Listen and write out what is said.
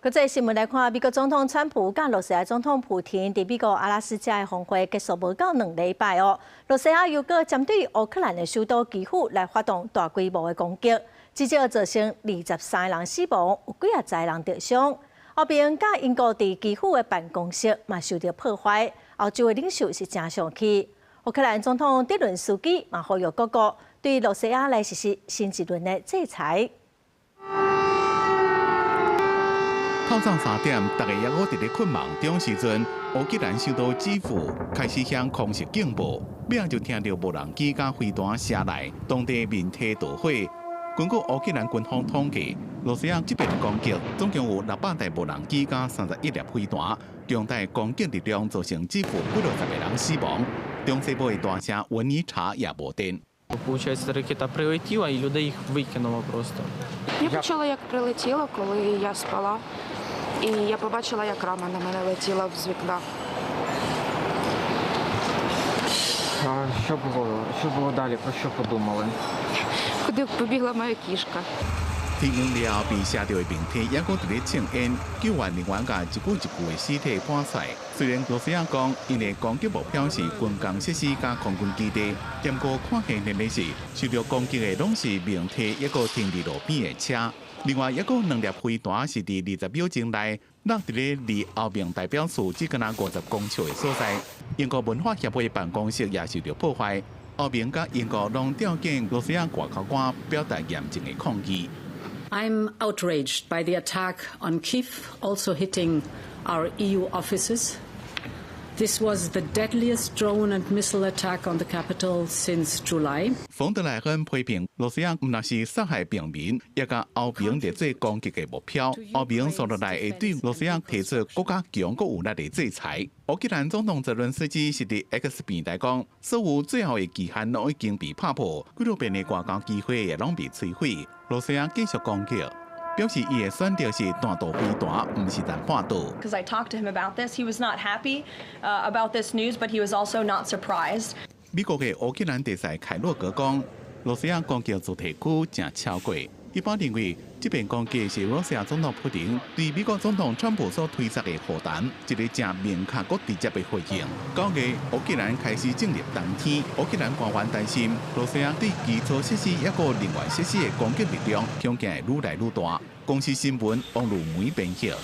國際新聞來看，美國總統川普佮羅西亞總統普廷佇美國阿拉斯加的峰會結束無夠2禮拜哦，羅西亞又閣針對烏克蘭的首都基輔來發動大規模的攻擊，至少造成23人死亡，有幾仔十人著傷。歐盟佮英國佇基輔的辦公室嘛受著破壞，歐洲的領袖是誠生氣。烏克蘭總統澤倫斯基嘛呼籲各國對羅西亞來實施新一輪的制裁。透早3點，大家猶閣佇咧睏夢中時陣，烏克蘭首都基輔開始響空襲警報，尾仔就聽著無人機佮飛彈射來，當地民宅著火。根據烏克蘭軍方統計，羅西亞這遍攻擊總共有600台無人機佮31粒飛彈，強大攻擊力量造成基輔幾落十個人死亡。中西部的大城文尼察也無電。 Получається, ракета прилетіла і людей їх викинуло просто. Я почула, як прилетіло, коли я спала. І я побачила, як рама на мене летіла з вікна. А що було? Що було далі? Про що подумали? Куди побігла моя кішка. 天光了後，被射著的民宅猶閣佇咧衝煙，救援人員共一具一具的屍體搬出來。雖然羅西亞講，𪜶的攻擊目標是軍工設施佮空軍基地，不過看現的是，受著攻擊的攏是民宅，抑閣停佇路邊的車。另外，抑閣兩粒飛彈是佇20秒鐘內落佇咧離歐盟代表處只敢若50公尺的所在。英國文化協會辦公室也受著破壞。歐盟佮英國攏召見羅西亞外交官，表達嚴正的抗議。 I'm outraged by the attack on Kyiv, also hitting our EU offices. This was the deadliest drone and missile attack on the capital since July. 馮德萊恩批評羅西亞毋但是殺害平民，也共歐盟列做攻擊的目標。歐盟紲落來會對羅西亞提出閣較強閣有力的制裁。烏克蘭總統澤倫斯基是佇 X 平台講，所有最後的期限攏已經被拍破，幾落遍的外交機會也攏被摧毀。羅西亞繼續攻擊，表示伊的選擇是彈道飛彈，毋是彈彈道。 Because I talked to him about this, he was not happy about this news, but he was also not surprised. 美國的烏克蘭特使凱洛格講，羅西亞攻擊住宅區誠超過。一般認為，這遍攻擊是羅西亞總統普丁對美國總統川普所推出的核彈，一個誠明確、閣直接的回應。9月，烏克蘭開始進入冬天，烏克蘭官員擔心，羅西亞對基礎設施抑閣能源設施的攻擊力量，恐驚會愈來愈大。公視新聞，王如梅編譯。